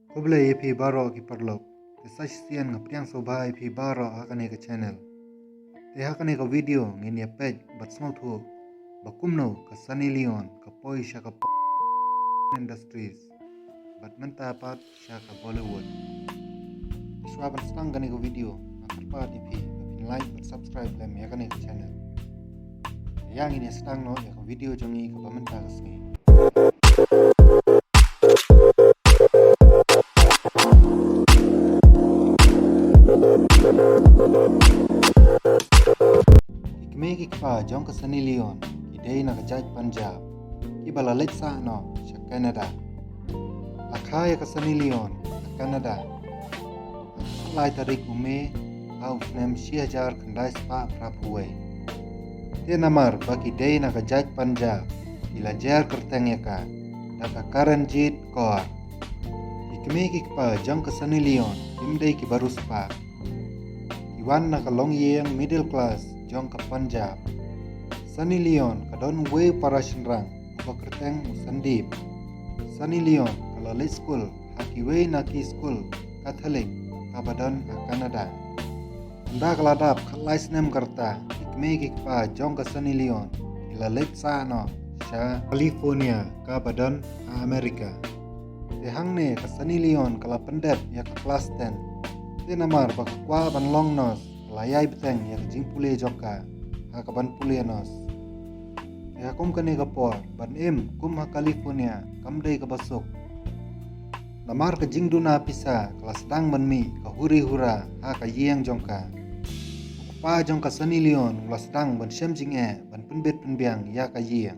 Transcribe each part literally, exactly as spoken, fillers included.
Khublei ïa phi baroh ki paralok. Te sa shisien nga pdiang sngewbha ïa phi baroh ha kane ka channel. Te ha kane ka video ngin ïa peit bad sngewthuh ba kumno ka Sunny Leone ka poi sha ka industries bad mynta pat sha ka Bollywood. Shuwa ban sdang kane ka video, nga kyrpad ïa phi ba phin like bad subscribe lem ïa kane ka channel. Ïa ngin ïa sdang noh ïa ka video jong ngi kaba mynta ka sngi. Ki kmie ki kpa jong ka Sunny Leone ki dei na ka jaid Punjab, kiba la leit sah noh sha Canada. La kha ïa ka Sunny Leone ha Canada ha ka lai tarik u May ha u snem shi hajar khyndai spah phra phew wei. Te namar ba ki dei na ka jaid Punjab, ki la jer kyrteng ïa ka da ka Karanjit Kaur. Ki kmie ki kpa jong ka Sunny Leone kim dei kiba riewspah. Ki wan na ka longïing middle class jong ka Punjab. Sunny Leone ka don uwei u para shynrang uba kyrteng u Sandeep. Sunny Leone ka la leit skul ha kiwei na ki skul Catholic kaba don ha Canada. Ynda ka la dap khatlai snem ka rta, ki kmie ki kpa jong ka Sunny Leone ki la leit sah noh sha California kaba don ha America. Te hangne ka Sunny Leone ka la pyndep ïa ka klas ten. Te namar ba ka kwah ban long nurse, ka la ïai bteng ïa ka jingpule jong ka ha ka ban pule nurse. Te ha kum kane ka por, ban im kum ha California kam dei kaba suk. Namar ka jingduna pisa ka la sdang ban mih ka huri hura ha ka ïing jong ka. U kpa jong ka Sunny Leone u la sdang ban shem jingeh ban pynbit pynbiang ïa ka ïing.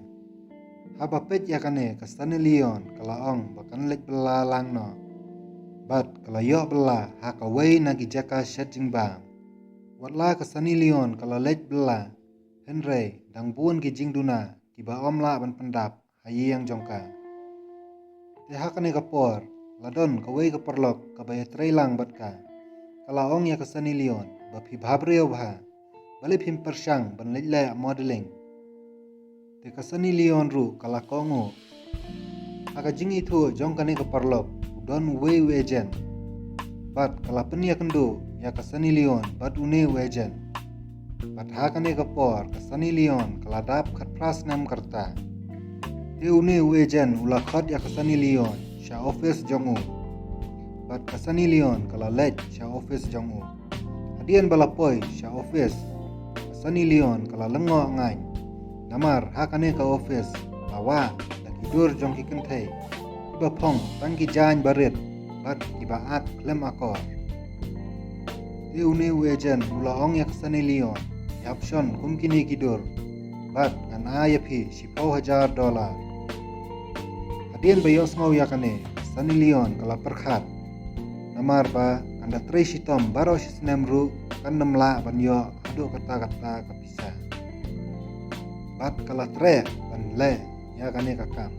Haba peit ïa kane ka Sunny Leone ka la ong ba kan leit bylla lang noh bad ka la ïoh bylla ha kawei na ki jaka shet jingbam. Watla ka Sunny Leone ka la leit bylla, hynrei dang bun ki jingduna kiba ym lah ban pyndap ha ïing jong ka. Te ha kane ka por la don kawei ka paralok kaba ïatrei lang bad ka. Ka la ong ïa ka Sunny Leone ba phi bha briew bha, balei phim pyrshang ban leit leh modeling. Te ka Sunny Leone ruh ka la kohnguh. Ha ka jingithuh jong kane ka paralok u don uwei u agent bad ka la pynïakynduh ïa ka Sunny Leone bad une u agent. Bad ha kane ka por ka Sunny Leone ka la dap khatphra snem ka rta. Te une u agent u la khot ïa ka Sunny Leone sha office jong u. Bad ka Sunny Leone ka la leit sha office jong u. Hadien ba la poi sha office, ka Sunny Leone ka la lyngngoh ngaiñ. Namar ha kane ka office la wah da ki dur jong ki kynthei kiba phong tang ki jaiñ barit bad kiba at khlem akor. Te une u agent u la ong ïa ka Sunny Leone, ïap shon kum kine ki dur bad ngan ai ïa phi shiphew hajar dollar. Hadien ba ïohsngew ïa kane ka Sunny Leone ka la pyrkhat. Namar ba kan da trei shitom baroh shi snem ruh kan ym lah ban ïoh haduh katta katta ka pisa. Bad ka la treh ban leh ïa kane ka kam,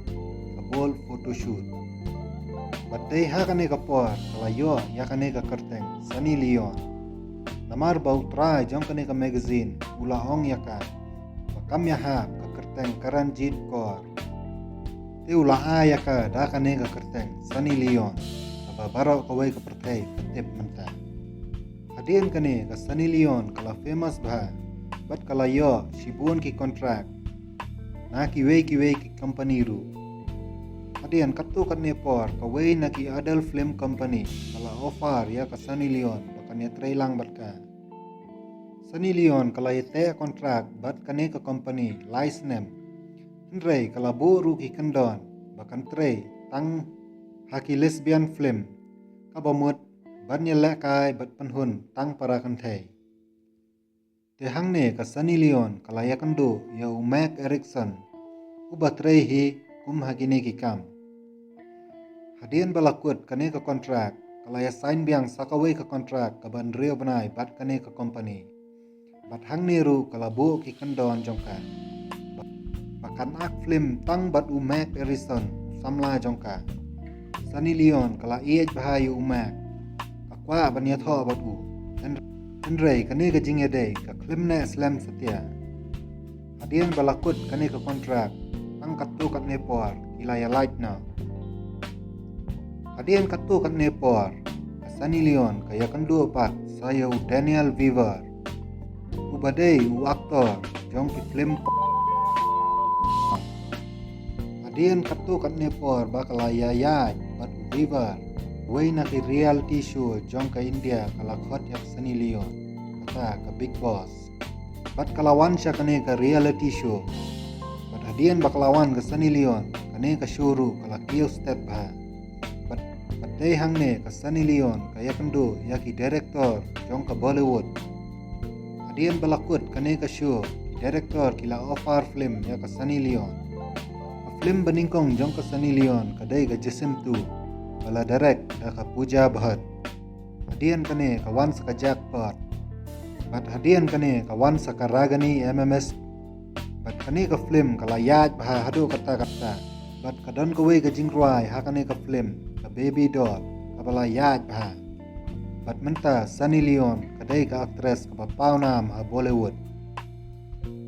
ka bol photoshoot. Bad dei ha kane ka por ka la ïoh ïa kane ka kyrteng Sunny Leone. Namar ba u trai jong kane ka magazine u la ong ïa ka ba kam ïahap ka kyrteng Karanjit Kaur. Te u la ai ïa ka da kane ka kyrteng Sunny Leone, kaba baroh kawei ka pyrthei ka tip mynta. Hadien kane ka Sunny Leone ka la famous bha bad ka la ïoh shibun ki contract na kiwei kiwei ki company ruh. Hadien katto katne por kawei na ki adult film company ka la offer ïa ka Sunny Leone ba kan ïatrei lang bad ka. Sunny Leone ka la ïateh contract bad kane ka company lai snem. Hynrei ka la buh ruh ki kyndon ba kan trei tang ha ki lesbian film, kaba mut ban ïalehkai bad pynhun tang para kynthei. Te hangne ka Sunny Leone ka la ïakynduh ïa u Marc Erickson, uba trei hi kum ha kine ki kam. Hadien ba la kut kane ka contract ka la ïa sign biang sa kawei ka contract kaba hynriew bnai bad kane ka company. Bad hangne ruh ka la buh ki kyndon jong ka ba kan act film tang bad u Marc Erickson, u samla jong ka. Sunny Leone ka la ïeit bha ïa u Marc, ka kwah ban ïathoh bad u. Hynrei kane ka jingïadei ka khlem neh slem satia. Hadien ba la kut kane ka contract, tang katto katne por ki la ïa lait noh. Hadien katto katne por, ka Sunny Leone ka ïakynduh pat sa ïa u Daniel Weaver, uba dei u aktor jong ki film. Hadien katto katne por ba ka la ïaïaid bad u Weaver, wei na ki reality show jong ka India ka la khot ïa ka Sunny Leone, kata ka Bigg Boss. Bad ka la wan sha kane ka reality show. Bad hadien ba ka la wan ka Sunny Leone, kane ka show ruh ka la kiew stet bha. Bad, bad dei hangne ka Sunny Leone ka ïakynduh ïa ki director jong ka Bollywood. Hadien ba la kut kane ka show, ki director ki la offer film ïa ka Sunny Leone. Ka film banyngkong jong ka Sunny Leone ka dei ka Jisim Two, ba la direct da ka Pooja Bhatt. Hadien kane ka wan sa ka jackpot. Bad hadien kane ka wan sa ka Ragini M M S. Bad kane ka film ka la ïaid bha haduh katta katta. Bad ka don kawei ka jingrwai ha kane ka film, ka Baby Doll, kaba la ïaid bha. Bad mynta Sunny Leone ka dei ka actress kaba pawnam ha Bollywood.